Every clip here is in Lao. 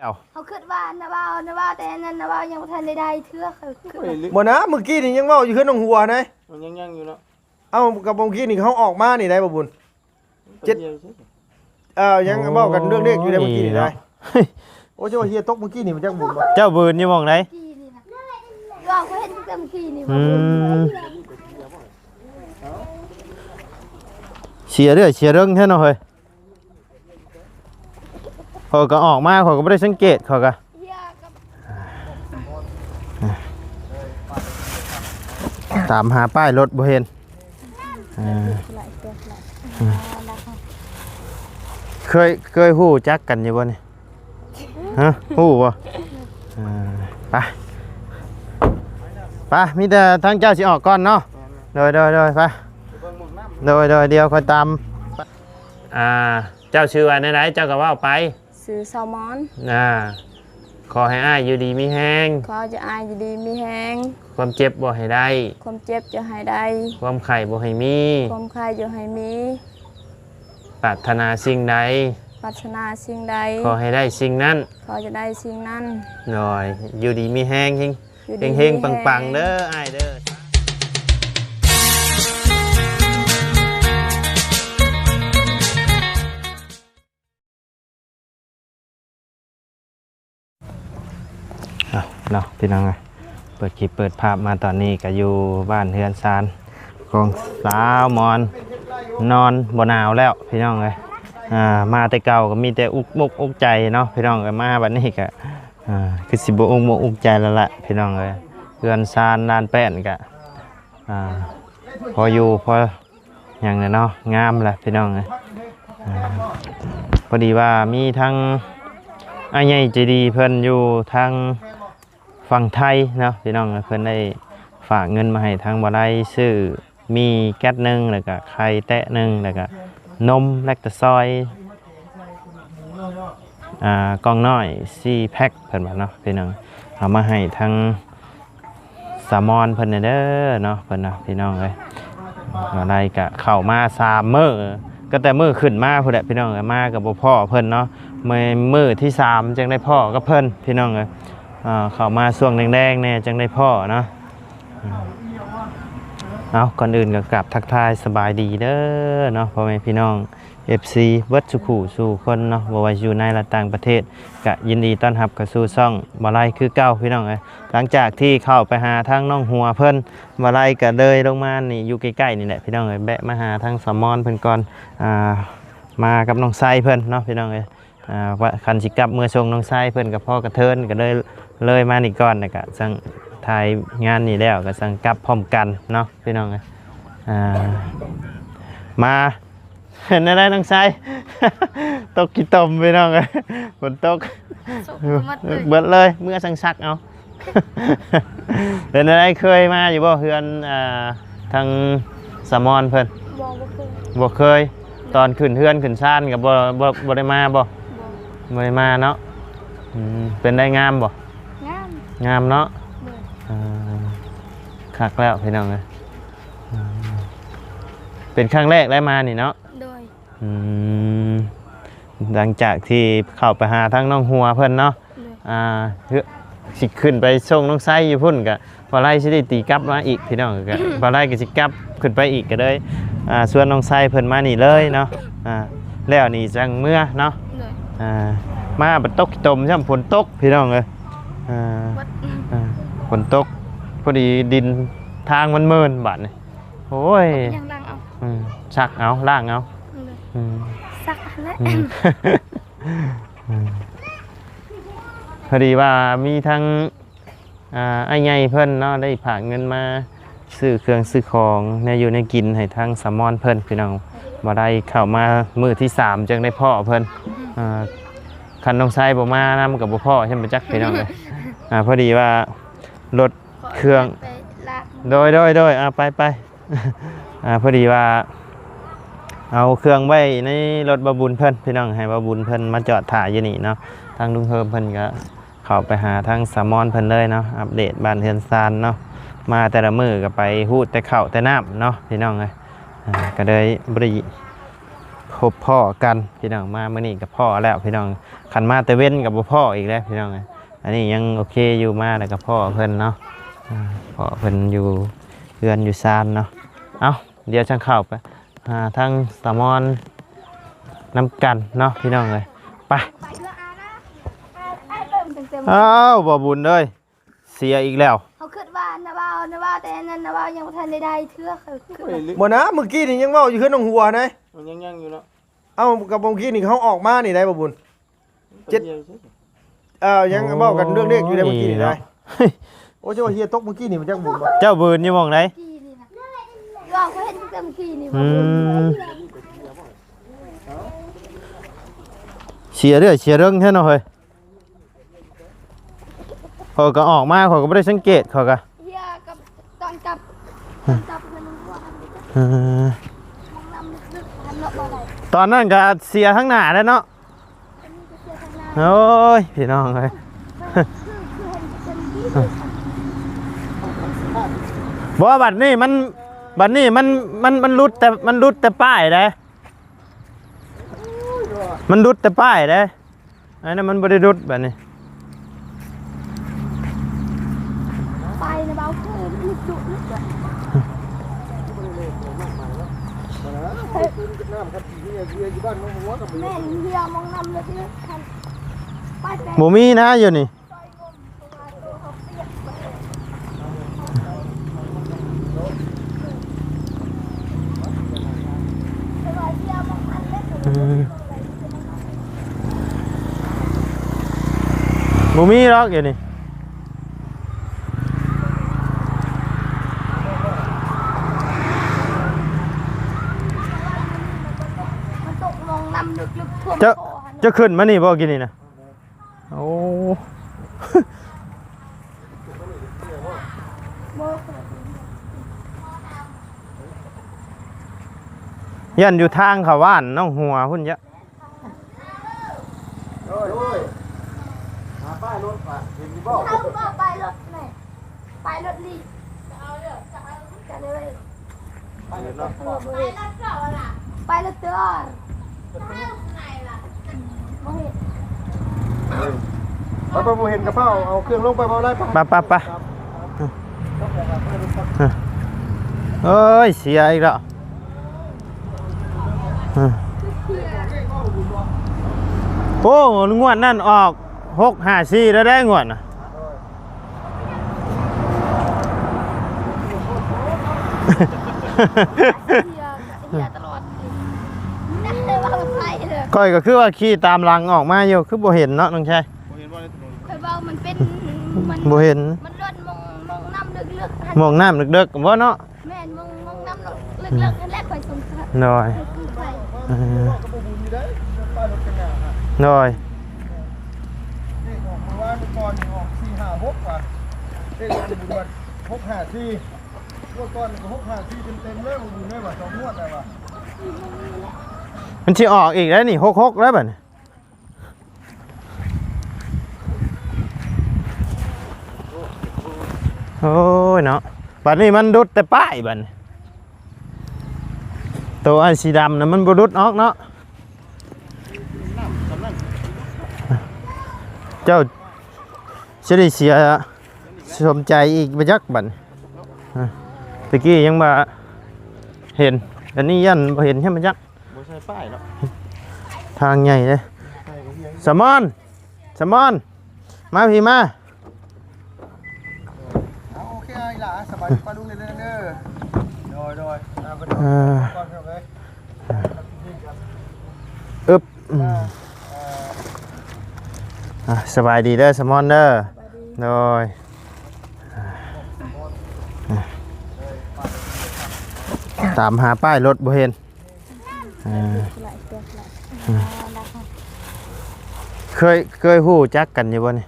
ເອົາ ເຮົາຄິດວ່ານ້າບ່າວ ນ້າບ່າວ ແຕ່ນັ້ນນ້າບ່າວຍັງບໍ່ທັນໄດ້ໄດ້ເທື່ອ ເຂົາຄິດວ່າ ບໍ່ນະ ມື້ກີ້ນີ້ຍັງເວົ້າຢູ່ເຮືອນນ້ອງຫົວໄດ໋ ມັນຍັງ ຍັງຢູ່ເນາະ. ເອົ້າ ກໍມື້ກີ້ນີ້ເຮົາອອກມານີ້ໄດ໋ ບໍ່ບຸນ ເຈັດ ເອີ ຍັງເວົ້າກັນເລື່ອງເລກຢູ່ໃດ໋ ມື້ກີ້ນີ້ໄດ໋. ໂອ້ຍ ເຈົ້າວ່າເຮຍຕົກມື້ກີ້ນີ້ ມັນຈັກບຸນບໍ່? ເຈົ້າບືນຢູ່ໝ່ອງໃດ? ກີ້ນີ້ນະ ວ່າຂ້ອຍເຫັນຕັ້ງແຕ່ມື້ກີ້ນີ້ ອືມ ເສຍເລື່ອຍເສຍເລິງແທ້ເນາະເຮີ້ຍ. ຂ້ອຍກໍອອກມາ ຂ້ອຍກໍບໍ່ໄດ້ສັງເກດ ຂ້ອຍກໍຕາມຫາປ້າຍລົດບໍ່ເຫັນ. ເອີ ເຄີຍ ເຄີຍຮູ້ຈັກກັນຢູ່ບໍ່ນີ້? ຮະ ຮູ້ບໍ່? ເອີ ໄປ ໄປ ມີແຕ່ທາງເຈົ້າຊິອອກກ່ອນເນາະ. ໂດຍ ໂດຍ ໂດຍ ໄປ ໂດຍ ໂດຍ ດຽວຂ້ອຍຕາມ. ອ່າ ເຈົ້າຊື່ວ່າແນວໃດ ເຈົ້າກໍເວົ້າໄປ. ຊື່ສາວມອນ. ອ່າ ຂໍໃຫ້ອ້າຍຢູ່ດີມີແຮງ. ຂໍໃຫ້ອ້າຍຢູ່ດີມີແຮງ. ຄວາມເຈັບບໍ່ໃຫ້ໄດ້. ຄວາມເຈັບຢ່າໃຫ້ໄດ້. ຄວາມໄຂ້ບໍ່ໃຫ້ມີ. ຄວາມໄຂ້ຢ່າໃຫ້ມີ. ປາດຖະໜາສິ່ງໃດ. ປາດຖະໜາສິ່ງໃດ. ຂໍໃຫ້ໄດ້ສິ່ງນັ້ນ. ຂໍຈະໄດ້ສິ່ງນັ້ນ. ໂດຍ ຢູ່ດີມີແຮງ ເຮັງ ຢູ່ດີ ເຮັງໆ ມີແຮງ ປັງໆ ເດີອ້າຍເດີ. ເອົາເນາະ ພີ່ນ້ອງເອີຍ ເປີດຄລິບເປີດພາບມາຕອນນີ້ ກໍຢູ່ບ້ານເຮືອນຊານຂອງສາວມອນ ນອນບໍ່ໜາວແລ້ວ ພີ່ນ້ອງເອີຍ. ອ່າ ມາແຕ່ເກົ່າກໍມີແຕ່ອຸກມົກອຸກໃຈເນາະ ພີ່ນ້ອງເອີຍ. ມາບັດນີ້ກໍ ອ່າ ຄືຊິບໍ່ອຸກມົກອຸກໃຈແລ້ວລະ ພີ່ນ້ອງເອີຍ. ເຮືອນຊານລານແປ້ນກໍ ອ່າ ພໍຢູ່ພໍຫຍັງແຫຼະເນາະ ງາມແຫຼະ ພີ່ນ້ອງເອີຍ. ອ່າ ພໍດີວ່າມີທັງອ້າຍໃຫຍ່ໃຈດີເພິ່ນຢູ່ທາງຝັ່ງໄທເນາະ ພີ່ນ້ອງເອີຍ. ເພິ່ນໄດ້ຝາກເງິນມາໃຫ້ທາງບໍ່ໄດ້ ຊື້ໝີ່ແກັດໜຶ່ງ ແລ້ວກະໄຂ່ແຕະໜຶ່ງ ແລ້ວກະນົມແລັກຕາຊອຍ ອ່າ ກ່ອງນ້ອຍສີ່ແພັກ ເພິ່ນວ່າເນາະ ພີ່ນ້ອງ. ເອົາມາໃຫ້ທາງ ສາມອນເພິ່ນແດ່ເດີເນາະ ເພິ່ນນະ ພີ່ນ້ອງເອີຍ. ບໍ່ໄດ້ກະເຂົ້າມາສາມມື້ ກໍແຕ່ມື້ຂຶ້ນມາພຸ້ນແຫຼະ ພີ່ນ້ອງເອີຍ. ມາກໍບໍ່ພໍ້ເພິ່ນເນາະ ມື້ ມື້ທີສາມຈຶ່ງໄດ້ພໍ້ກັບເພິ່ນ ພີ່ນ້ອງເອີຍ. ເຂົ້າມາຊ່ວງແລງໆ ແດ່ຈຶ່ງໄດ້ພໍ້ເນາະ. ເອົາ ກ່ອນອື່ນກໍກາບທັກທາຍສະບາຍດີເດີເນາະ ພໍ່ແມ່ພີ່ນ້ອງ ເອັຟຊີ ເບິດສູ່ຄູ່ສູ່ຄົນເນາະ ບໍ່ວ່າຢູ່ໃນ ແລະ ຕ່າງປະເທດ ກະຍິນດີຕ້ອນຮັບເຂົ້າສູ່ຊ່ອງບໍ່ໄລຄືເກົ່າ ພີ່ນ້ອງເອີຍ. ຫຼັງຈາກທີ່ເຂົ້າໄປຫາທາງນ້ອງຫົວເພິ່ນ ບໍ່ໄລກະເລີຍລົງມານີ້ ຢູ່ໃກ້ໆ ນີ້ແຫຼະ ພີ່ນ້ອງເອີຍ. ແວະມາຫາທາງສາວມອນເພິ່ນກ່ອນ ອ່າ ມາກັບນ້ອງໄຊເພິ່ນເນາະ ພີ່ນ້ອງເອີຍ. ອ່າ ວ່າຄັນຊິກັບເມືອສົ່ງນ້ອງໄຊເພິ່ນ ກໍພໍກະເທີນ ກໍເລີຍ ເລີຍມານີ້ກ່ອນ ແລ້ວກະຈັ່ງຖ່າຍງານນີ້ແລ້ວ ກໍຈັ່ງກັບພ້ອມກັນເນາະ ພີ່ນ້ອງເອີຍ. ອ່າ ມາ ເປັນແນວໃດນ້ອງໄຊ? ຕົກຂີ້ຕົມ ພີ່ນ້ອງເອີຍ ຝົນຕົກ ສົກໝົດເລີຍ ເບິດເລີຍ ເມືອສັ່ງຊັກເອົາ. ເປັນແນວໃດ ເຄີຍມາຢູ່ບໍ່ເຮືອນ ອ່າ ທາງສາມອນເພິ່ນ? ບໍ່ ບໍ່ເຄີຍ ບໍ່ເຄີຍ. ຕອນຂຶ້ນເຮືອນຂຶ້ນຊານກໍບໍ່ ບໍ່ ບໍ່ໄດ້ມາບໍ່? ບໍ່ ບໍ່ໄດ້ມາເນາະ. ອືມ ເປັນໄດ ງາມບໍ່? ງາມ ງາມເນາະ. ໂດຍ ເອີ ຄັກແລ້ວ ພີ່ນ້ອງເອີຍ. ເປັນຄັ້ງແລກໄດ້ມານີ້ເນາະ? ໂດຍ ອືມ ຫຼັງຈາກທີ່ເຂົ້າໄປຫາທາງນ້ອງຫົວເພິ່ນເນາະ. ໂດຍ ອ່າ ຊິຂຶ້ນໄປສົ່ງນ້ອງໄຊຢູ່ພຸ້ນ ກະບໍ່ໄລຊິໄດ້ຕີກັບມາອີກ ພີ່ນ້ອງ. ກະບໍ່ໄລກໍຊິກັບຂຶ້ນໄປອີກ ກໍເລີຍ ອ່າ ຊວນນ້ອງໄຊເພິ່ນມານີ້ເລີຍເນາະ. ອ່າ ແລ້ວນີ້ຈັ່ງເມືອເນາະ. ໂດຍ ອ່າ ມາບັດຕົກຕົມຊ້ຳ ຝົນຕົກ ພີ່ນ້ອງເອີຍ. ອ່າ ຝົນຕົກ ພໍດີດິນທາງມັນເມີນບາດນີ້. ໂອ້ຍ ຍັງລ້າງເອົາ ອືມ ຊັກເອົາ ລ້າງເອົາ. ໂດຍ ອືມ ຊັກຫັ້ນແຫຼະ. ອືມ ອືມ ພໍດີວ່າມີທັງ ອ່າ ອ້າຍໃຫຍ່ເພິ່ນເນາະ ໄດ້ຝາກເງິນມາຊື້ເຄື່ອງຊື້ຂອງ ແນວຢູ່ແນວກິນໃຫ້ທາງສາມອນເພິ່ນ ພີ່ນ້ອງ. ບໍ່ໄດ້ເຂົ້າມາມື້ທີສາມຈຶ່ງໄດ້ພໍ້ເພິ່ນ. ອືມ ອ່າ ຄັນນ້ອງໄຊບໍ່ມານຳກໍບໍ່ພໍ້ ເຫັນບໍ່ຈັກ ພີ່ນ້ອງເອີຍ. ອ່າ ພໍດີວ່າລົດ ເຄື່ອງ ໂດຍ ໂດຍ ໂດຍ ອ່າ ໄປ ໄປ. ອ່າ ພໍດີວ່າເອົາເຄື່ອງໄວ້ໃນລົດບ່າວບຸນເພິ່ນ ພີ່ນ້ອງ ໃຫ້ບ່າວບຸນເພິ່ນມາຈອດຖ້າຢູ່ນີ້ເນາະ. ທາງລຸງເຮີມເພິ່ນກໍເຂົ້າໄປຫາທາງສາມອນເພິ່ນເລີຍເນາະ ອັບເດດບ້ານເຮືອນຊານເນາະ. ມາແຕ່ລະມື້ກໍໄປຮູດແຕ່ເຂົ້າແຕ່ນ້ຳເນາະ ພີ່ນ້ອງເອີຍ. ອ່າ ກໍເລີຍບໍ່ໄດ້ ຂ ພົບພໍ້ກັນພີ່ນ້ອງ ມາມື້ນີ້ກໍພໍ້ແລ້ວພີ່ນ້ອງ ຄັນມາແຕ່ເວັນກໍບໍ່ພໍ້ອີກແລ້ວພີ່ນ້ອງ. ອັນນີ້ຍັງໂອເຄຢູ່ ມາແລ້ວກໍພໍ້ເພິ່ນເນາະ ອ່າ ພໍ້ເພິ່ນຢູ່ເຮືອນຢູ່ຊານເນາະ. ເອົ້າ ດຽວຈັ່ງເຂົ້າໄປຫາທາງສາວມອນນຳກັນເນາະພີ່ນ້ອງເອີຍ ໄປ. ອ້າວ ບໍ່ບຸນເອີຍ ເສຍອີກແລ້ວ. ເຮົາຄິດວ່ານ້າບ່າວ ນ້າບ່າວ ແຕ່ອັນນັ້ນນ້າບ່າວຍັງບໍ່ທັນໄດ້ໄດ້ເທື່ອ ຂ້ອຍຄິດວ່າ ບໍ່ນະ ມື້ກີ້ນີ້ຍັງເວົ້າຢູ່ເຮືອນນ້ອງຫົວນະ ມັນຍັງ ຍັງຢູ່ເນາະ. ເອົ້າ ກໍມື້ກີ້ນີ້ເຮົາອອກມານີ້ໄດ໋ ບໍ່ບຸນ ເຈັດ ເອີ ຍັງເວົ້າກັນເລື່ອງເລກຢູ່ໃນມື້ກີ້ນີ້ໄດ໋. ໂອ້ຍ ເຈົ້າວ່າເຮຍຕົກມື້ກີ້ນີ້ ມັນຈັກບຸນບໍ່? ເຈົ້າບຸນຢູ່ໝ່ອງໃດ? ເມື່ອກີ້ນີ້ນະ ເວົ້າ ຂ້ອຍເຫັນຕັ້ງແຕ່ມື້ກີ້ນີ້. ອືມ ເສຍເລື້ອຍເສຍເລິງແທ້ເນາະເຮີ້ຍ. ຂ້ອຍກໍອອກມາ ຂ້ອຍກໍບໍ່ໄດ້ສັງເກດ ຂ້ອຍກໍ ເຮຍກັບ ຕອນກັບ ຕອນກັບເຮືອນນ້ອງຫົວ ເອີ ມອງນ້ຳລຶກໆ ຫັ້ນເນາະ ບໍ່ໄດ້ ຕອນນັ້ນກໍເສຍທາງໜ້າແລ້ວເນາະ. ໂອ້ຍ ພີ່ນ້ອງເອີຍ ບໍ່ ບັດນີ້ມັນ ບັດນີ້ມັນ ມັນ ມັນຫຼຸດແຕ່ ມັນຫຼຸດແຕ່ປ້າຍເດ້ ມັນຫຼຸດແຕ່ປ້າຍເດ້ ອັນນັ້ນມັນບໍ່ໄດ້ຫຼຸດບັດນີ້. ໄປນະ ເບົາຄືນ ແມ່ນເຮຍມອງນ້ຳເລິກໆ ບໍ່ມີນະຢູ່ນີ້. ບໍ່ມີດອກຢູ່ນີ້. ມັນຕົກມອງນ້ຳເລິກໆ ຖ້ວມ ເຈົ້າ ຄໍຫັ້ນ ເຈົ້າຂຶ້ນມານີ້ບໍ່ກີ້ນີ້ນະ? ໂອ້ ຢ້ານຢູ່ທາງເຂົ້າບ້ານໜອງຫົວພຸ້ນເຈົ້າ. ໂດຍ ໂດຍ ຫາປ້າຍລົດວ່າເຫັນຢູ່ບໍ່? ເຮົາກໍໄປລົດແມ່ ໄປລົດລີ້ ໄປລົດເນາະ ໄປລົດເດີ ບໍ່ເຫັນ ໄປ ໄປ ບໍ່ເຫັນກະເປົາ ເອົາເຄື່ອງລົງໄປ ເບົາໄລ່ ໄປ ໄປ ໄປ ໄປ. ເອີຍ ເສຍອີກແລ້ວ. ໂອ້ ງວດນັ້ນອອກຫົກຫ້າສີ່ແລ້ວເດ້ ງວດນະ. ເສຍ ເສຍຕະຫຼອດ ນັກເລີຍວ່າໄປເລີຍ. ຂ້ອຍກໍຄືວ່າຂີ່ຕາມຫຼັງອອກມາຢູ່ ຄືບໍ່ເຫັນເນາະ ນ້ອງຊາຍ. ບໍ່ເຫັນບໍ່ໃນຖະໜົນ? ຂ້ອຍເວົ້າມັນເປັນ ມັນ ບໍ່ເຫັນ ມັນເລີນໝ່ອງ ໝ່ອງນ້ຳເລິກໆຫັ້ນ ໝ່ອງນ້ຳເລິກໆບໍ່ເນາະ? ແມ່ນ ໝ່ອງ ໝ່ອງນ້ຳເລິກໆຫັ້ນແຫຼະ ຂ້ອຍສົງໄສ. ໂດຍ ຂ້ອຍສົງໄສ ເອີ ກໍບໍ່ບຸນຢູ່ເດ້ ປ້າຍລົດກັນໜ້າຫັ້ນ. ໂດຍ ນີ້ອອກເມື່ອວານກ່ອນນີ້ອອກສີ່ຫ້າຫົກວ່າ ເລກບຸນວ່າຫົກຫ້າສີ່ ງວດກ່ອນກໍຫົກຫ້າສີ່ເຕັມໆເລີຍ ບໍ່ບຸນໄດ້ວ່າສອງງວດແລ້ວວ່າ. ມັນຊິອອກອີກແລ້ວນີ້ ຫົກຫົກແລ້ວບັດນີ້. ໂອ້ຍເນາະ ບັດນີ້ມັນຫຼຸດແຕ່ປ້າຍບັດນີ້ ໂຕອັນສີດຳນະມັນບໍ່ຫຼຸດອອກເນາະ. ເຈົ້າຊິໄດ້ເສຍສົມໃຈອີກບໍ່ຈັກບັດນີ້. ຕະກີ້ຍັງວ່າເຫັນ ອັນນີ້ຢ້ານບໍ່ເຫັນໃຊ່ໄໝຈັກ. ບໍ່ໃສ່ປ້າຍເນາະ ທາງໃຫຍ່ເດ້. ສະມອນ ສະມອນ ມາພີ້ມາ. ເອົາ ໂອເຄ ເອົາອີ່ຫຼ້າ ສະບາຍດີປ້າລຸງເດີ. ໂດຍ ໂດຍ ອ່າ ເອີ ອຶບ ອືມ ອ່າ ອ່າ ສະບາຍດີເດີ ສະມອນເດີ. ໂດຍ ຕາມຫາປ້າຍລົດບໍ່ເຫັນ. ເອີ ເຄີຍ ເຄີຍຮູ້ຈັກກັນຢູ່ບໍ່ນີ້?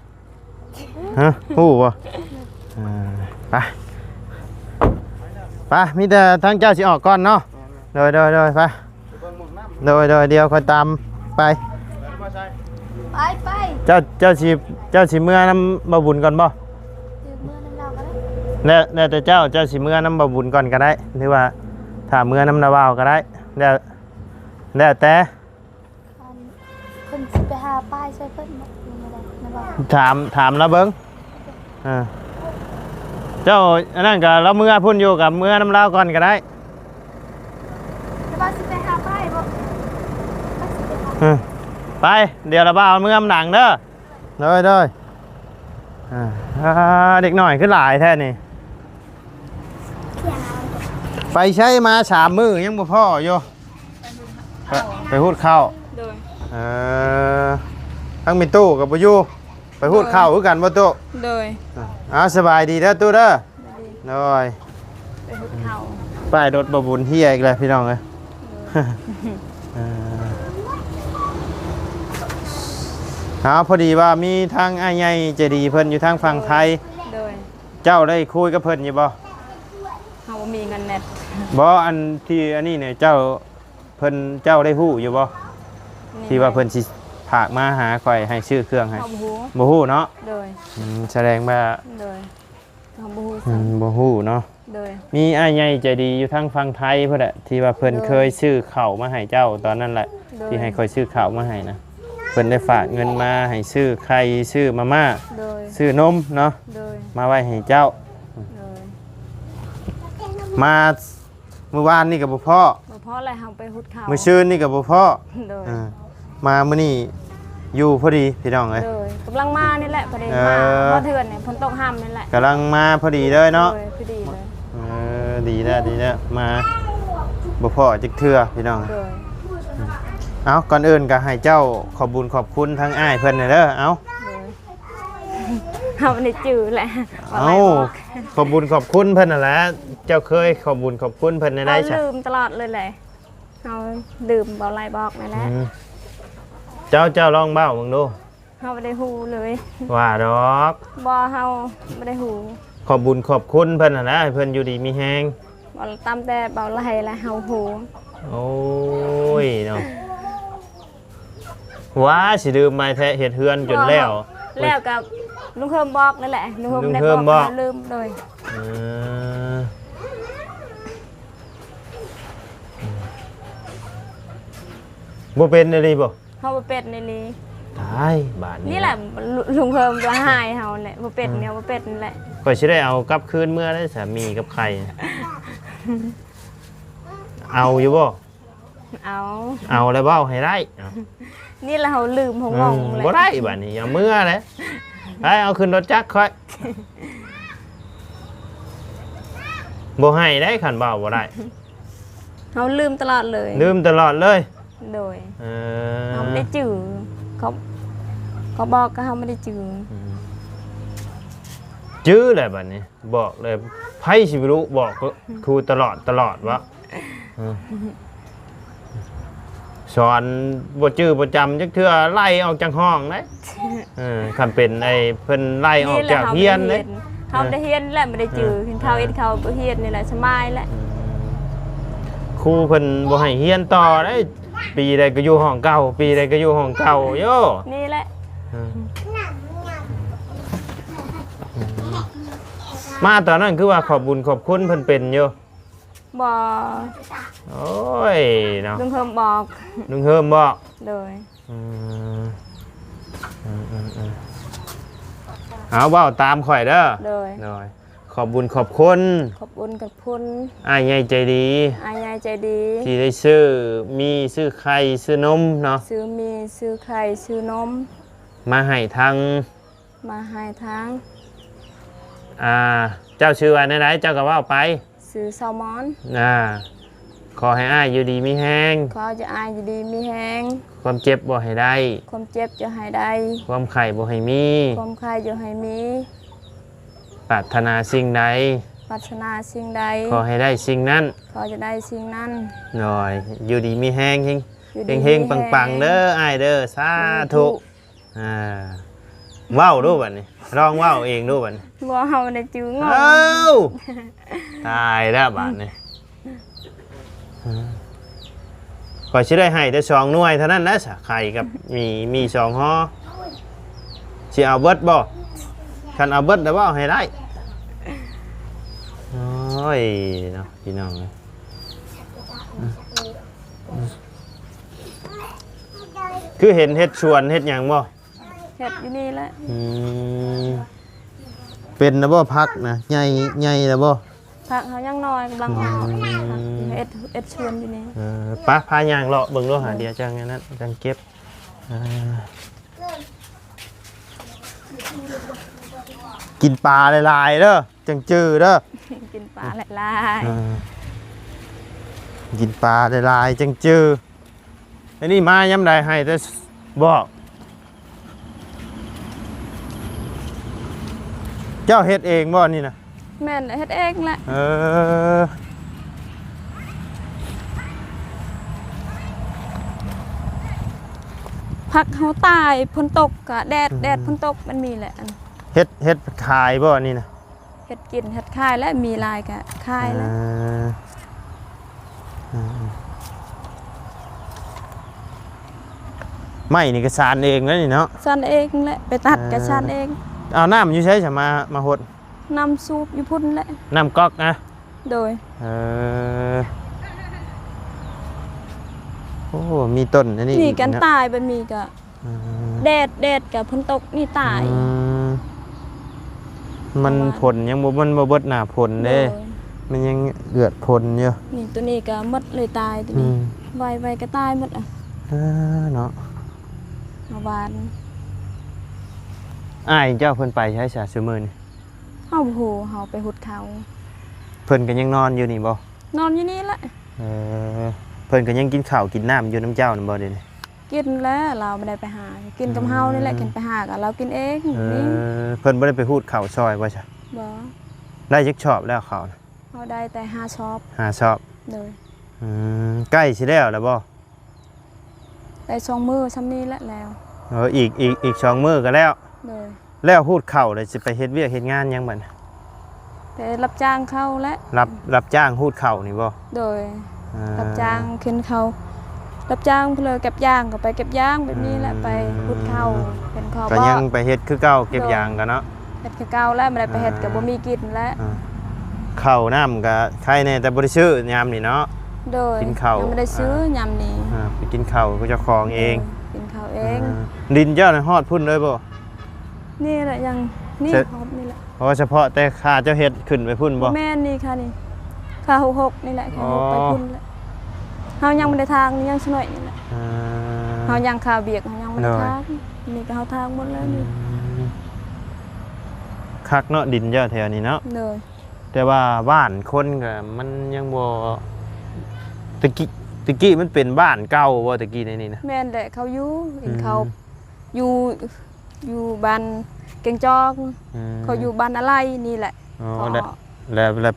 ຮະ ຮູ້ບໍ່? ເອີ ໄປ ໄປ ມີແຕ່ທາງເຈົ້າຊິອອກກ່ອນເນາະ. ໂດຍ ໂດຍ ໂດຍ ໄປ ໂດຍ ໂດຍ ດຽວຂ້ອຍຕາມໄປ. ໄປ ໄປ ເຈົ້າ ເຈົ້າຊິ ເຈົ້າຊິເມືອນຳບ່າວບຸນກ່ອນບໍ່? ຊິເມືອນຳລາວກໍໄດ້ ແລ້ວ ແລ້ວແຕ່ເຈົ້າ ເຈົ້າຊິເມືອນຳບ່າວບຸນກ່ອນກໍໄດ້ ຫຼືວ່າຖ້າເມືອນຳນ້າບ່າວກໍໄດ້ ແລ້ວ ແລ້ວແຕ່ ອັນ ເພິ່ນຊິໄປຫາປ້າຍຊ່ວຍເພິ່ນບໍ່ ຫຼືແນວໃດນະບໍ່? ຖາມ ຖາມລາວເບິ່ງ. ເອີ ເຈົ້າອັນນັ້ນກໍລາວເມືອພຸ້ນຢູ່ ກໍເມືອນຳລາວກ່ອນກໍໄດ້. ແຕ່ວ່າຊິໄປຫາປ້າຍບໍ່? ວ່າຊິໄປຫາ ເອີ ໄປ ດຽວລາວບ່າວເມືອນຳຫຼັງເດີ. ໂດຍ ໂດຍ. ອ່າ ອ່າ ເດັກນ້ອຍຄືຫຼາຍແທ້ນີ້. ໄປໃສມາສາມມື້ຍັງບໍ່ພໍ້ຢູ່? ໄປ ໄປຫູດເຂົ້າ. ໂດຍ. ເອີ ທັງແມ່ຕູ້ກໍບໍ່ຢູ່ ໄປຫູດເຂົ້າຄືກັນບໍ່ຕູ້? ໂດຍ. ອ່າ ສະບາຍດີເດີຕູ້ເດີ. ໂດຍ. ໄປຫູດເຂົ້າ. ປ້າຍລົດບໍ່ບຸນເຮຍອີກແລ້ວພີ່ນ້ອງເອີຍ. ໂດຍ. ເອີ ເອົາ ພໍດີວ່າມີທາງອ້າຍໃຫຍ່ໃຈດີເພິ່ນຢູ່ທາງຝັ່ງໄທ. ໂດຍ. ເຈົ້າໄດ້ຄຸຍກັບເພິ່ນຢູ່ບໍ່? ເຮົາບໍ່ມີເງິນແນັດ. ບໍ່ ອັນທີ່ອັນນີ້ນີ້ ເຈົ້າ ເພິ່ນ ເຈົ້າໄດ້ຮູ້ຢູ່ບໍ່? ທີ່ວ່າເພິ່ນຊິຝາກມາຫາຂ້ອຍໃຫ້ຊື້ເຄື່ອງໃຫ້. ເຮົາບໍ່ຮູ້. ບໍ່ຮູ້ເນາະ? ໂດຍ. ອືມ ສະແດງວ່າ ໂດຍ ເຮົາບໍ່ຮູ້. ອືມ ບໍ່ຮູ້ເນາະ? ໂດຍ. ມີອ້າຍໃຫຍ່ໃຈດີຢູ່ທາງຝັ່ງໄທພຸ້ນແຫຼະ ທີ່ວ່າເພິ່ນ ໂດຍ ເຄີຍຊື້ເຂົ້າມາໃຫ້ເຈົ້າຕອນນັ້ນແຫຼະ. ໂດຍ. ທີ່ໃຫ້ຂ້ອຍຊື້ເຂົ້າມາໃຫ້ນະ ເພິ່ນໄດ້ຝາກເງິນມາໃຫ້ຊື້ໄຂ່ ຊື້ມາມ່າ. ໂດຍ. ຊື້ນົມເນາະ. ໂດຍ. ມາໄວ້ໃຫ້ເຈົ້າ. ໂດຍ. ມາ ມື້ວານນີ້ກໍບໍ່ພໍ້ ບໍ່ພໍ້ແລ້ວ ເຮົາໄປຫູດເຂົ້າ. ມື້ຊືນນີ້ກໍບໍ່ພໍ້. ໂດຍ. ເອີ ມາມື້ນີ້ຢູ່ພໍດີພີ່ນ້ອງເອີຍ. ໂດຍ. ກຳລັງມານີ້ແຫຼະ ພໍດີ ເອີ ມາຮອດເຮືອນນີ້ ຝົນຕົກຫ້ຳນີ້ແຫຼະ ກຳລັງມາພໍດີເລີຍເນາະ. ໂດຍ. ພໍດີເລີຍ. ເອີ ດີແລ້ວ ດີແລ້ວ ມາບໍ່ພໍ້ຈັກເທື່ອພີ່ນ້ອງ. ໂດຍ. ເອົາ ກ່ອນອື່ນກໍໃຫ້ເຈົ້າຂອບບຸນຂອບຄຸນທາງອ້າຍເພິ່ນແດ່ເດີ. ເອົາ. ໂດຍ. ເຮົາບໍ່ໄດ້ຈື່ແຫຼະ. ເອົ້າ ເວົ້າຫຼາຍບໍ່ອອກ. ຂອບບຸນຂອບຄຸນເພິ່ນນັ້ນແຫຼະ ເຈົ້າເຄີຍຂອບບຸນຂອບຄຸນເພິ່ນແນວໃດຊະ? ເຮົາລືມຕະຫຼອດເລີຍແຫຼະ ເຮົາລືມ ເວົ້າຫຼາຍບໍ່ອອກແນວໃດ. ອືມ ເຈົ້າ ເຈົ້າລອງເວົ້າເບິ່ງດູ. ເຮົາບໍ່ໄດ້ຮູ້ເລີຍ. ວ່າດອກ. ບໍ່ ເຮົາບໍ່ໄດ້ຮູ້. ຂອບບຸນຂອບຄຸນເພິ່ນຫັ້ນແຫຼະ ໃຫ້ເພິ່ນຢູ່ດີມີແຮງ. ເວົ້າຕາມແຕ່ເວົ້າຫຼາຍແລ້ວເຮົາຮູ້. ໂອ້ຍເນາະ. ວ້າ ຊິລືມໄວແທ້ ເຮັດເຮືອນຈົນແລ້ວ. ແລ້ວກໍລຸງເຮີມບອກນັ້ນແຫຼະ ລຸງເຮີມ ລຸງເຮີມບອກ ເຮົາລືມ. ໂດຍ. ເອີ ບໍ່ເປັນອີ່ຫຼີບໍ່? ເຮົາບໍ່ເປັນອີ່ຫຼີ. ຕາຍ ບາດນີ້ ນີ້ແຫຼະ ລຸງເຮີມລະຫາຍເຮົາແຫຼະ ບໍ່ເປັນ ອືມ ແນວບໍ່ເປັນແຫຼະ. ຂ້ອຍຊິໄດ້ເອົາກັບຄືນເມືອໄດ້ສາມີກັບໄຂ່ ເອົາຢູ່ບໍ່? ເອົາ ເອົາແລ້ວເວົ້າໃຫ້ໄດ້. ເອົາ ນີ້ລະເຮົາລືມ ເຮົາງົງ ອືມ ແລ້ວ ບໍ່ໄດ້ບາດນີ້ ເອົາເມືອແຫຼະ. ໄປ ເອົາຂຶ້ນລົດຈັກຂ້ອຍ ບໍ່ໃຫ້ໄດ້ ຄັນເວົ້າບໍ່ໄດ້. ເຮົາລືມຕະຫຼອດເລີຍ ລືມຕະຫຼອດເລີຍ. ໂດຍ. ເອີ ເຮົາບໍ່ໄດ້ຈື່ ເຂົາ ເຂົາບອກກໍເຮົາບໍ່ໄດ້ຈື່. ອືມ ຈື່ແລ້ວບາດນີ້. ບອກເລີຍ ໃຜຊິໄປຮູ້ບອກຄູຕະຫຼອດຕະຫຼອດວະ. ເອີ ສອນບໍ່ຈື່ບໍ່ຈຳຈັກເທື່ອ ໄລ່ອອກຈາກຫ້ອງເດ້. ເອີ ຄັນເປັນໄອ້ເພິ່ນໄລ່ອອກຈາກຮຽນເດ້. ເຮົາໄດ້ຮຽນແລ້ວບໍ່ໄດ້ຈື່. ເອີ ເຫັນເຂົາ ເຫັນເຂົາບໍ່ຮຽນນີ້ແຫຼະສະບາຍແລ້ວ. ອືມ ຄູເພິ່ນບໍ່ໃຫ້ຮຽນຕໍ່ເດ້. ປີໃດກໍຢູ່ຫ້ອງເກົ່າ ປີໃດກໍຢູ່ຫ້ອງເກົ່າໂຍ. ນີ້ແຫຼະ. ເອີ ມາຕອນນັ້ນຄືວ່າຂອບບຸນຂອບຄຸນເພິ່ນເປັນຢູ່. ບໍ່. ໂອ້ຍເນາະ ລຸງເຮີມບອກ ລຸງເຮີມບອກ. ໂດຍ. ອືມ ອືມ ອືມ ອືມ ເອົາ ເວົ້າຕາມຂ້ອຍເດີ. ໂດຍ ໂດຍ. ຂອບບຸນຂອບຄຸນ ຂອບບຸນຂອບຄຸນ ອ້າຍໃຫຍ່ໃຈດີ ອ້າຍໃຫຍ່ໃຈດີ ທີ່ໄດ້ຊື້ໝີ່ ຊື້ໄຂ່ ຊື້ນົມເນາະ ຊື້ໝີ່ ຊື້ໄຂ່ ຊື້ນົມ ມາໃຫ້ທາງ ມາໃຫ້ທາງ ອ່າ ເຈົ້າຊື່ວ່າແນວໃດ ເຈົ້າກໍເວົ້າໄປ. ຊື່ຊາວມອນ. ອ່າ ຂໍໃຫ້ອ້າຍຢູ່ດີມີແຮງ ຂໍໃຫ້ອ້າຍຢູ່ດີມີແຮງ ຄວາມເຈັບບໍ່ໃຫ້ໄດ້ ຄວາມເຈັບຢ່າໃຫ້ໄດ້ ຄວາມໄຂ້ບໍ່ໃຫ້ມີ ຄວາມໄຂ້ຢ່າໃຫ້ມີ ປາດຖະໜາສິ່ງໃດ ປາດຖະໜາສິ່ງໃດ ຂໍໃຫ້ໄດ້ສິ່ງນັ້ນ ຂໍຈະໄດ້ສິ່ງນັ້ນ. ໂດຍ. ຢູ່ດີມີແຮງ ເຮັງ ຢູ່ດີ ເຮັງໆ ມີແຮງ ປັງໆ ເດີອ້າຍເດີ. ສາທຸ. ສາທຸ. ອ່າ ເວົ້າດູບັດນີ້ ລອງເວົ້າເອງດູບັດນີ້. ບໍ່ ເຮົາບໍ່ໄດ້ຈື່ ງົງ. ເອົ້າ ຕາຍແລ້ວບາດນີ້. ຂ້ອຍຊິໄດ້ໃຫ້ແຕ່ສອງໜ່ວຍເທົ່ານັ້ນແຫຼະ ໄຂ່ກັບໝີ່ ໝີ່ສອງຫໍ່. ຊິເອົາເບິດບໍ່? ຄັນເອົາເບິດແລ້ວເວົ້າໃຫ້ໄດ້. ໂອ້ຍເນາະ ພີ່ນ້ອງເອີຍ. ຄືເຫັນເຮັດສວນເຮັດຫຍັງບໍ່? ເຮັດຢູ່ນີ້ແຫຼະ. ອືມ ເປັນແລ້ວບໍ່ ຜັກນະ? ໃຫຍ່ ໃຫຍ່ແລ້ວບໍ່? ຜັກເຮົາຍັງນ້ອຍ ກຳລັງອອກ. ອືມ ຜັກ ເຮັດ ເຮັດສວນຢູ່ນີ້. ເອີ ໄປ ພາຍ່າງເລາະເບິ່ງດູຫາ. ອືມ ດຽວຈັ່ງອັນນັ້ນ ຈັ່ງເກັບ. ເອີ ກິນປາຫຼາຍໆເດີ ຈັ່ງຈື່ເດີ. ກິນປາຫຼາຍໆ. ເອີ ກິນປາຫຼາຍໆ ຈັ່ງຈື່. ອັນນີ້ມາຍາມໃດ ໃຫ້ແຕ່ບອກ. ເຈົ້າເຮັດເອງບໍ່ນີ້ນະ? ແມ່ນແຫຼະ ເຮັດເອງແຫຼະ. ເອີ ຜັກເຮົາຕາຍ ຝົນຕົກກະແດດ ອືມ ແດດຝົນຕົກ ມັນມີແຫຼະ. ເຮັດ ເຮັດຂາຍບໍ່ອັນນີ້ນະ? ເຮັດກິນເຮັດຂາຍແຫຼະ ມີຫຼາຍກະຂາຍແຫຼະ. ເອີ ເອີ ໄມ້ນີ້ກະສານເອງແລ້ວນີ້ເນາະ? ສານເອງແຫຼະ ໄປຕັດກະ ເອີ ສານເອງ. ເອົາ ນ້ຳຢູ່ໃສຊະ ມາ ມາຫົດ? ນ້ຳສູບຢູ່ພຸ້ນແຫຼະ. ນ້ຳກັອກນະ? ໂດຍ. ເອີ ໂອ້ ມີຕົ້ນອັນນີ້ ນີ້ ອີກ ກັນເນາະ ຕາຍແບບນີ້ກະ ອືມ ແດດ ແດດກັບຝົນຕົກນີ້ຕາຍ. ອືມ ມັນ ເພາະວ່າຝົນຍັງບໍ່ ມັນບໍ່ເບິດໜ້າຝົນເດ້. ໂດຍ. ມັນຍັງເອືອດຝົນຢູ່. ນີ້ ໂຕນີ້ກະໝົດເລີຍ ຕາຍໂຕນີ້. ອືມ ໄວໆກະຕາຍໝົດ. ເອີ ເນາະ ເມື່ອວານ. ອ້າຍເຈົ້າເພິ່ນໄປໃສຊະຊຸມື້ນີ້? ເຮົາບໍ່ຮູ້ ເຮົາໄປຫຸດເຂົ້າ. ເພິ່ນກະຍັງນອນຢູ່ນີ້ບໍ່? ນອນຢູ່ນີ້ແຫຼະ. ເອີ ເພິ່ນກະຍັງກິນເຂົ້າກິນນ້ຳຢູ່ນຳເຈົ້ານັ້ນບໍ່ດຽວນີ້? ກິນແລ້ວ ລາວບໍ່ໄດ້ໄປຫາ ກິນກັບເຮົານີ້ແຫຼະ. ອືມ ຄັນໄປຫາກະລາວກິນເອງ. ເອີ ນີ້ ເພິ່ນບໍ່ໄດ້ໄປຫຸດເຂົ້າຊ່ອຍບໍ່ຊະ? ບໍ່. ໄດ້ຈັກຊອບແລ້ວເຂົ້ານະ? ເຮົາໄດ້ແຕ່ຫ້າຊອບ. ຫ້າຊອບ. ໂດຍ. ອືມ ໃກ້ຊິແລ້ວແລ້ວບໍ່? ໄດ້ສອງມື້ຊ່ຳນີ້ແຫຼະແລ້ວ. ເອີ ອີກ ອີກ ອີກສອງມື້ກະແລ້ວ. ໂດຍ. ແລ້ວຫູດເຂົ້າແລ້ວຊິໄປເຮັດວຽກເຮັດງານຫຍັງບັດນີ້? ໄປຮັບຈ້າງເຂົາແຫຼະ. ຮັບ ຮັບຈ້າງຫູດເຂົ້ານີ້ບໍ່? ໂດຍ. ອ່າ ຮັບຈ້າງເຂັນເຂົ້າ ຮັບຈ້າງເພື່ອເກັບຢາງ ກະໄປເກັບຢາງແບບນີ້ແຫຼະ. ອືມ ໄປຫູດເຂົ້າ ເຂັນເຂົ້າ ກະຍັງໄປເຮັດຄືເກົ່າ ເກັບຢາງກະເນາະ. ເຮັດຄືເກົ່າແຫຼະ ບໍ່ໄດ້ໄປເຮັດກະບໍ່ມີກິນແຫຼະ. ອ່າ ເຂົ້ານ້ຳກະໄຄແນ່ ແຕ່ບໍ່ໄດ້ຊື້ຍາມນີ້ເນາະ. ໂດຍ. ກິນເຂົ້າ ຍັງບໍ່ໄດ້ຊື້ ອ່າ ຍາມນີ້. ອ່າ ໄປກິນເຂົ້າເຈົ້າຂອງເອງ. ໂດຍ ກິນເຂົ້າເອງ. ອ່າ ດິນເຈົ້ານີ້ຮອດພຸ້ນເລີຍບໍ່? ນີ້ແຫຼະ ຍັງນີ້ ຮອດນີ້ແຫຼະ. ເພາະວ່າສະເພາະແຕ່ຂ້າເຈົ້າເຮັດຂຶ້ນໄປພຸ້ນບໍ່? ແມ່ນ ນີ້ຄ່ານີ້ ຄ່າຫົກຫົກນີ້ແຫຼະ. ອໍ ຄ່າຫົກໄປພຸ້ນແຫຼະ. ເຮົາຍັງບໍ່ໄດ້ຖາງ ຍັງຊະໜ້ອຍນີ້ແຫຼະ. ອ່າ ເຮົາຍັງຄາວຽກ ເຮົາຍັງບໍ່ໄດ້ຖາງ. ໂດຍ. ນີ້ກະເຮົາຖາງໝົດແລ້ວນີ້. ອືມ ຄັກເນາະ ດິນເຈົ້າແຖວນີ້ເນາະ. ໂດຍ. ແຕ່ວ່າບ້ານຄົນກະມັນຍັງບໍ່ ແຕ່ກີ້ ແຕ່ກີ້ມັນເປັນບ້ານເກົ່າບໍ່ ແຕ່ກີ້ໃນນີ້ນະ? ແມ່ນແຫຼະ ເຂົາຢູ່ ເຫັນເຂົາ ອືມ ຢູ່ ຢູ່ບ້ານແກ່ງຈອງ. ອືມ ເຂົາຢູ່ບ້ານອາໄລນີ້ແຫຼະ. ອໍ ເຂົາ ແລ້ວ ແລ້ວ ແລ້ວ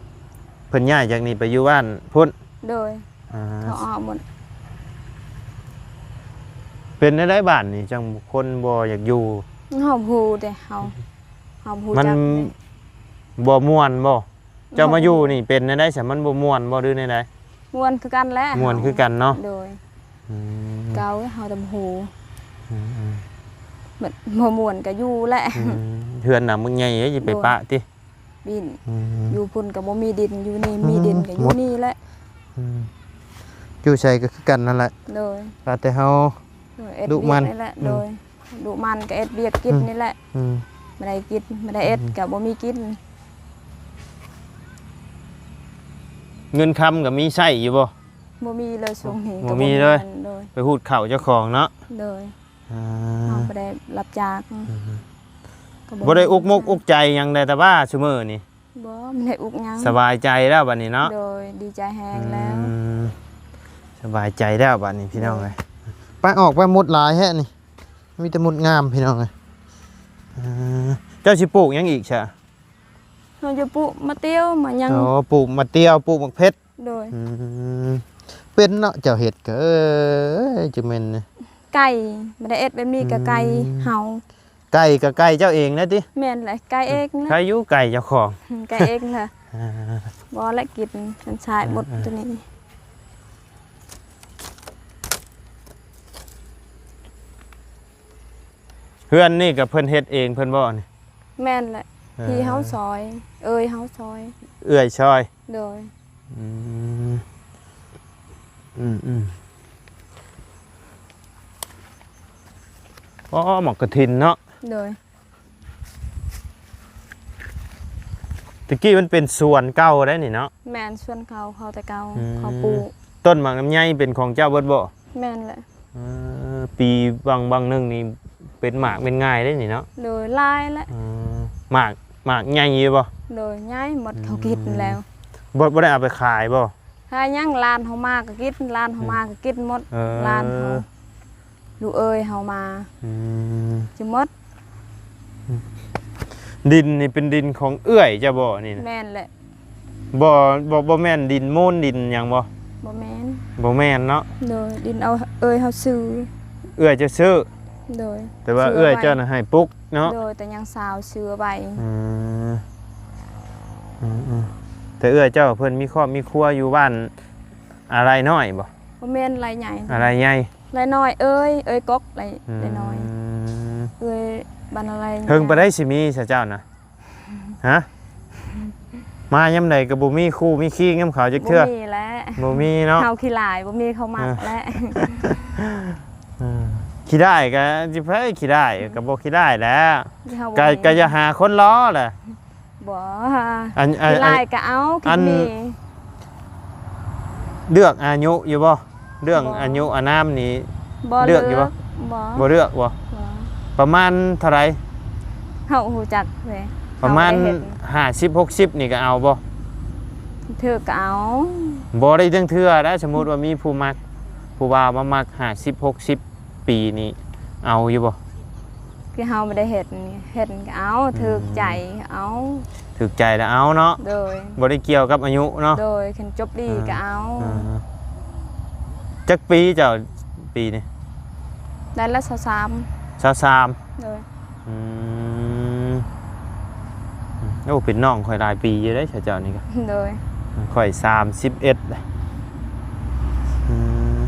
ເພິ່ນຍ້າຍຈາກນີ້ໄປຢູ່ບ້ານພຸ້ນ? ໂດຍ. ອ່າ ເຂົາອອກໝົດ. ເປັນແນວໃດບ້ານນີ້ຈັ່ງຄົນບໍ່ຢາກຢູ່? ເຮົາບໍ່ຮູ້ເດ້ ເຮົາ ເຮົາບໍ່ຮູ້ ມັນຈັກເດ້. ບໍ່ມ່ວນບໍ່? ເຈົ້າມາຢູ່ນີ້ເປັນແນວໃດຊະ? ມັນບໍ່ມ່ວນບໍ່ ຫຼືແນວໃດ? ມ່ວນຄືກັນແຫຼະ. ມ່ວນຄືກັນເນາະ. ໂດຍ. ອືມ ເກົ່າເຮົາແຕ່ບໍ່ຮູ້. ອືມໆ ແບບບໍ່ມ່ວນກະຢູ່ແຫຼະ. ອືມ ເຮືອນນະມັນໃຫຍ່ ເອີຍ ຊິໄປປະຕິ. ໂດຍ. ດິນ ອືມ ຢູ່ພຸ້ນກະບໍ່ມີດິນ ຢູ່ນີ້ມີດິນກະຢູ່ນີ້ແຫຼະ. ອືມ ຢູ່ໃສກະຄືກັນນັ້ນແຫຼະ. ໂດຍ. ວ່າແຕ່ເຮົາ ໂດຍ ດຸໝັ່ນ ເຮັດວຽກນີ້ແຫຼະ. ອືມ ໂດຍ. ດຸໝັ່ນກະເຮັດວຽກກິນ ອືມ ນີ້ແຫຼະ. ອືມ ບໍ່ໄດ້ກິນ ບໍ່ໄດ້ເຮັດ ອືມ ກະບໍ່ມີກິນ. ເງິນຄຳກະມີໃຊ້ຢູ່ບໍ່? ບໍ່ມີເລີຍຊ່ວງນີ້. ບໍ່ມີເລີຍ. ໂດຍ. ໄປຫູດເຂົ້າເຈົ້າຂອງເນາະ. ໂດຍ. ອ່າ ເຮົາບໍ່ໄດ້ຮັບຈ້າງ. ອືມ ກະບໍ່ ບໍ່ໄດ້ອຸກມົກອຸກໃຈຫຍັງໃດ ແຕ່ວ່າຊຸມື້ນີ້ ບໍ່ ບໍ່ໄດ້ອຸກຫຍັງ. ສະບາຍໃຈແລ້ວບັດນີ້ເນາະ. ໂດຍ. ດີໃຈແຮງແລ້ວ. ອືມ ສະບາຍໃຈແລ້ວບັດນີ້ພີ່ນ້ອງເອີຍ. ໂດຍ. ໄປ ອອກໄປ ມົດຫຼາຍແທ້ນີ້. ມີແຕ່ມົດງາມພີ່ນ້ອງເອີຍ. ເອີ ເຈົ້າຊິປູກຫຍັງອີກຊະ? ເຮົາຈະປູກໝາກຕຽວ ໝາກຫຍັງ. ອໍ ປູກໝາກຕຽວ ປູກໝາກເຜັດ. ໂດຍ. ອືມ ເປັນເນາະ ເຈົ້າເຮັດກະ ເອີຍ ຈັ່ງແມ່ນ. ໄກ່ ບໍ່ໄດ້ເຮັດແບບນີ້ກະໄກ່ ອືມ ເຮົາ. ໄກ່ກະໄກ່ເຈົ້າເອງນະຕິ? ແມ່ນແຫຼະ ໄກ່ເອງນະ. ໃຄຢູ່ໄກ່ເຈົ້າຂອງ. ໄກ່ເອງແຫຼະ. ອ່າ ບໍ່ແຫຼະ ກິນມັນຊາຍໝົດ ອ່າ ໂຕນີ້. ເຮືອນນີ້ກະເພິ່ນເຮັດເອງເພິ່ນບໍ່ນີ້? ແມ່ນແຫຼະ. ເອີ ພີ່ເຮົາຊ່ອຍ ເອື້ອຍເຮົາຊ່ອຍ. ເອື້ອຍຊ່ອຍ. ໂດຍ. ອືມ ອືມໆ. ອໍ ໝາກກະຖິນເນາະ. ໂດຍ. ແຕ່ກີ້ມັນເປັນສວນເກົ່າໄດ໋ນີ້ເນາະ. ແມ່ນ ສວນເກົ່າເຂົາແຕ່ເກົ່າ ອືມ ເຂົາປູກ. ຕົ້ນໝາກລຳໄຍເປັນຂອງເຈົ້າເບິດບໍ່? ແມ່ນແຫຼະ. ເອີ ປີຫວ່າງ ຫວ່າງໜຶ່ງນີ້ເປັນໝາກເປັນງ່າຍເດ້ນີ້ເນາະ. ໂດຍ ຫຼາຍແຫຼະ. ເອີ ໝາກ ໝາກໃຫຍ່ຢູ່ບໍ່? ໂດຍ ໃຫຍ່ໝົດ ອືມ ເຂົາກິນແລ້ວ. ບໍ່ ບໍ່ໄດ້ເອົາໄປຂາຍບໍ່? ຂາຍຫຍັງ ຫຼານເຮົາມາກໍກິນ ຫຼານເຮົາມາກໍກິນໝົດ. ເອີ ຫຼານເຮົາ ລູກເອີຍເຮົາມາ. ອືມ ຈະໝົດ. ອືມ ດິນນີ້ເປັນດິນຂອງເອື້ອຍເຈົ້າບໍ່ນີ້ນະ? ແມ່ນແຫຼະ. ບໍ່ ບໍ່ ບໍ່ແມ່ນດິນມູນດິນຫຍັງບໍ່? ບໍ່ແມ່ນ. ບໍ່ແມ່ນເນາະ. ໂດຍ ດິນເອົາເອື້ອຍເຮົາຊື້. ເອື້ອຍເຈົ້າຊື້? ໂດຍ. ແຕ່ວ່າເອື້ອຍເຈົ້ານະໃຫ້ປຸກເນາະ. ໂດຍ ແຕ່ຍັງສາວຊື້ໄວ້. ອືມ ອືມໆ ແຕ່ເອື້ອຍເຈົ້າເພິ່ນມີຄອບມີຄົວຢູ່ບ້ານອາໄລນ້ອຍບໍ່? ບໍ່ແມ່ນ ໄລໃຫຍ່. ອາໄລໃຫຍ່. ໄລນ້ອຍ ເອີຍ ເອີຍກົກ ໄລ ອືມ ໄລນ້ອຍ ເອີຍ ບ້ານອາໄລ. ເຫິງປານໃດຊິມີຊະເຈົ້ານະ? ຮະ? ມາຍາມໃດກໍບໍ່ມີຄູ່ມີຄີງນຳເຂົາຈັກເທື່ອ. ບໍ່ມີແຫຼະ. ບໍ່ມີເນາະ. ເຮົາຂີ້ລ້າຍ ບໍ່ມີເຂົາມັກແຫຼະ. ເອີ ຂີ້ດ້າຍກໍຊິໃຜຂີ້ດ້າຍ ກໍບໍ່ຂີ້ດ້າຍແຫຼະ. ກໍ ກໍຢ່າຫາຄົນລໍແຫຼະ. ບໍ່ ອັນ ອັນ ຂີ້ລ້າຍກໍເອົາ ອັນ ຄິດມີ. ເລືອກອາຍຸຢູ່ບໍ່? ເລື່ອງ ບໍ່ ອາຍຸອານາມນີ້ ບໍ່ ເລືອກຢູ່ບໍ່? ບໍ່ ບໍ່ເລືອກບໍ່? ບໍ່. ປະມານເທົ່າໃດ? ເຮົາຮູ້ຈັກເລີຍ. ປະມານ ເຮົາບໍ່ໄດ້ເຮັດ ຫ້າສິບ ຫົກສິບນີ້ກໍເອົາບໍ່? ຖືກກໍເອົາ. ບໍ່ໄດ້ຈັ່ງເທື່ອນະ ສົມມຸດວ່າມີຜູ້ມັກ ຜູ້ບ່າວມາມັກ ຫ້າສິບ ຫົກສິບ ປີນີ້ ເອົາຢູ່ບໍ່? ຄືເຮົາບໍ່ໄດ້ເຮັດນີ້ ເຮັດກໍເອົາ. ອືມ ຖືກໃຈເອົາ. ຖືກໃຈແລ້ວເອົາເນາະ. ໂດຍ. ບໍ່ໄດ້ກ່ຽວກັບອາຍຸເນາະ. ໂດຍ ຄັນຈົບດີ ອ່າ ກໍເອົາ. ອ່າ ຈັກປີເຈົ້າປີນີ້? ໄດ້ລະ ຊາວສາມ. ຊາວສາມ. ໂດຍ. ອືມ ໂອ້ ເປັນນ້ອງຂ້ອຍຫຼາຍປີຢູ່ເດ້ ເຈົ້ານີ້ກໍ. ໂດຍ. ຂ້ອຍສາມສິບເອັດ ອືມ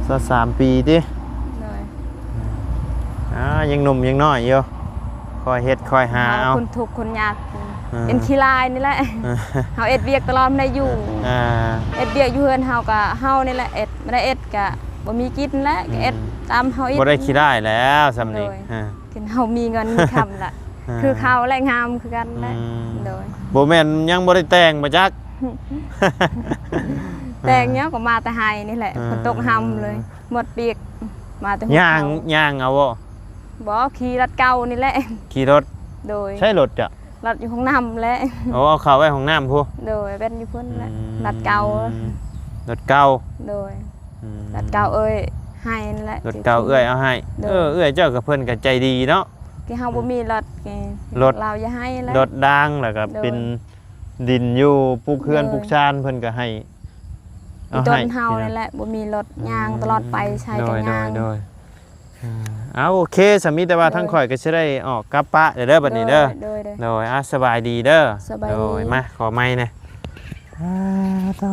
ຊາວສາມປີຕິ? ໂດຍ. ອ່າ ຍັງໜຸ່ມຍັງນ້ອຍຢູ່ ຄ່ອຍເຮັດຄ່ອຍຫາເອົາ. ເຮົາຄົນທຸກຄົນຍາກ ອ່າ ເປັນຂີ້ລ້າຍນີ້ແຫຼະ. ອ່າ ເຮົາເຮັດວຽກຕະຫຼອດ ບໍ່ໄດ້ຢູ່. ອ່າ ເຮັດວຽກຢູ່ເຮືອນເຮົາກໍເຮົານີ້ແຫຼະເຮັດ ບໍ່ໄດ້ເຮັດກໍບໍ່ມີກິນແຫຼະ. ອືມ ກໍເຮັດຕາມເຮົາເຮັດ. ບໍ່ໄດ້ຂີ້ລ້າຍແລ້ວສ່ຳນີ້. ໂດຍ. ອ່າ ຄັນເຮົາມີເງິນມີຄຳລະ ອ່າ ຄືເຂົາແຫຼະ ງາມຄືກັນແຫຼະ. ອືມ ໂດຍ. ບໍ່ແມ່ນຍັງບໍ່ໄດ້ແຕ່ງບໍ່ຈັກ? ແຕ່ງຫຍັງ ກໍມາແຕ່ໄຮ່ນີ້ແຫຼະ. ອ່າ ຝົນຕົກຮຳເລີຍ ໝົດປຽກ ມາແຕ່ຫົວເຂົ່າ. ຍ່າງ ຍ່າງເອົາບໍ່? ບໍ່ ຂີ່ລົດເກົ່ານີ້ແຫຼະ. ຂີ່ລົດ? ໂດຍ. ໃຊ້ລົດເຈົ້າ? ລົດຢູ່ຫ້ອງນ້ຳແຫຼະ. ໂອ້ ເອົາເຂົ້າໄວ້ຫ້ອງນ້ຳພຸ້ນ? ໂດຍ ແວ່ນຢູ່ພຸ້ນແຫຼະ. ອືມ ລົດເກົ່າ. ລົດເກົ່າ? ໂດຍ. ອືມ ລົດເກົ່າເອື້ອຍໃຫ້ນັ້ນແຫຼະ. ລົດເກົ່າເອື້ອຍເອົາໃຫ້. ໂດຍ. ເອີ ເອື້ອຍເຈົ້າກັບເພິ່ນກໍໃຈດີເນາະ. ຄືເຮົາບໍ່ມີລົດ ລົດ ລາວຢ່າໃຫ້ແຫຼະ. ລົດດາງ ແລ້ວກໍ ໂດຍ ເປັນດິນຢູ່ ປຸກເຮືອນ ໂດຍ ປຸກຊານ ເພິ່ນກໍໃຫ້ ເອົາໃຫ້. ມີຕົ້ນເຮົານີ້ແຫຼະ ບໍ່ມີລົດ ອືມ ຍ່າງຕະຫຼອດໄປ ໃຊ້ກໍຍ່າງ. ໂດຍ ໂດຍ ໂດຍ. ອ່າ ເອົາ ໂອເຄ ສາມີ ແຕ່ວ່າ ໂດຍ ທາງຂ້ອຍກໍຊິໄດ້ອອກກັບປະແລ້ວເດີ ບັດນີ້ເດີ. ໂດຍ ໂດຍ ໂດຍ. ອ່າ ສະບາຍດີເດີ. ສະບາຍດີ. ໂດຍ. ມາ ຂໍໄມ້ແດ່. ອ່າ ໂຕ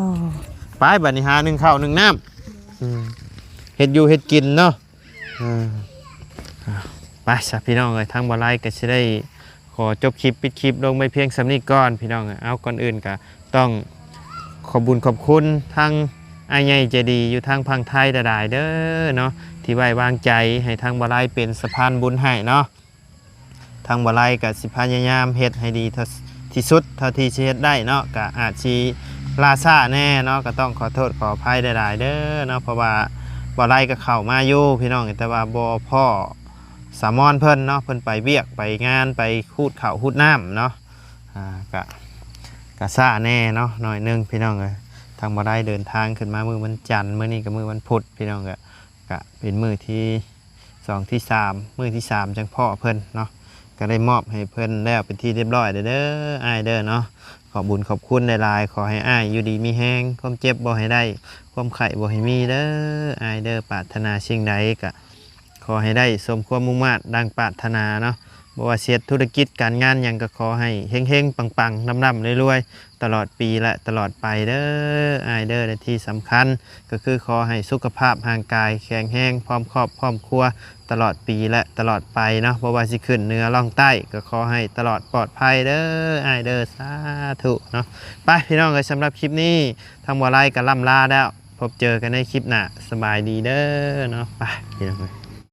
ໄປ ບັດນີ້ຫາໜຶ້ງເຂົ້າໜຶ້ງນ້ຳ. ອືມ ເຮັດຢູ່ເຮັດກິນເນາະ. ອືມ ອ່າ ໄປຊະພີ່ນ້ອງເອີຍ ທາງບໍ່ໄລກໍຊິໄດ້ ຂໍຈົບຄລິບ ປິດຄລິບລົງໄວ້ພຽງສ່ຳນີ້ກ່ອນພີ່ນ້ອງ. ເອົາ ກ່ອນອື່ນກະຕ້ອງຂອບບຸນຂອບຄຸນທາງອ້າຍໃຫຍ່ໃຈດີຢູ່ທາງຝັ່ງໄທຫຼາຍໆເດີເນາະ ທີ່ໄວ້ວາງໃຈໃຫ້ທາງບໍ່ໄລເປັນສະພານບຸນໃຫ້ເນາະ. ທາງບໍ່ໄລກະຊິພະຍາຍາມເຮັດໃຫ້ດີທີ່ສຸດເທົ່າທີ່ຊິເຮັດໄດ້ເນາະ. ກະອາດຊິລ່າຊ້າແດ່ເນາະ ກະຕ້ອງຂໍໂທດຂໍອະໄພຫຼາຍໆເດີເນາະ ເພາະວ່າບໍ່ໄລກະເຂົ້າມາຢູ່ພີ່ນ້ອງ ແຕ່ວ່າບໍ່ພໍ້ ສາວມອນເພິ່ນເນາະ ເພິ່ນໄປວຽກໄປງານ ໄປຮູດເຂົ້າຮູດນ້ຳເນາະ. ອ່າ ກະ ກະຊ້າແດ່ເນາະ ໜ້ອຍໜຶ່ງພີ່ນ້ອງເອີຍ. ທາງບໍ່ໄດ້ເດີນທາງຂຶ້ນມາມື້ວັນຈັນ ມື້ນີ້ກໍມື້ວັນພຸດພີ່ນ້ອງ. ກະ ກະເປັນມື້ທີສອງ ທີສາມ ມື້ທີສາມຈັ່ງພໍ້ເພິ່ນເນາະ. ກະໄດ້ມອບໃຫ້ເພິ່ນແລ້ວເປັນທີ່ຮຽບຮ້ອຍແລ້ວເດີ ອ້າຍເດີເນາະ. ຂອບບຸນຂອບຄຸນຫຼາຍໆ ຂໍໃຫ້ອ້າຍຢູ່ດີມີແຮງ ຄວາມເຈັບບໍ່ໃຫ້ໄດ້ ຄວາມໄຂ້ບໍ່ໃຫ້ມີເດີ ອ້າຍເດີ. ປາດຖະໜາສິ່ງໃດກະ ຂໍໃຫ້ໄດ້ສົມຄວາມມຸ່ງມາດດັ່ງປາດຖະໜາເນາະ. ບໍ່ວ່າຊິເຮັດທຸລະກິດການງານຫຍັງ ກໍຂໍໃຫ້ເຮັງໆ ປັງໆ ລ່ຳໆ ລວຍໆ ຕະຫຼອດປີ ແລະ ຕະຫຼອດໄປເດີ ອ້າຍເດີ. ແລະ ທີ່ສຳຄັນກໍຄືຂໍໃຫ້ສຸຂະພາບຮ່າງກາຍແຂງແຮງ ພ້ອມຄອບພ້ອມຄົວ ຕະຫຼອດປີ ແລະ ຕະຫຼອດໄປເນາະ. ບໍ່ວ່າຊິຂຶ້ນເໜືອລ່ອງໃຕ້ ກໍຂໍໃຫ້ຕະຫຼອດປອດໄພເດີ ອ້າຍເດີ ສາທຸເນາະ. ໄປ ພີ່ນ້ອງເອີຍ ສຳລັບຄລິບນີ້ ທາງບໍ່ໄລກໍລ່ຳລາແລ້ວ. ພົບເຈີກັນໃນຄລິບໜ້າ ສະບາຍດີເດີເນາະ. ໄປ ພີ່ນ້ອງເອີຍ.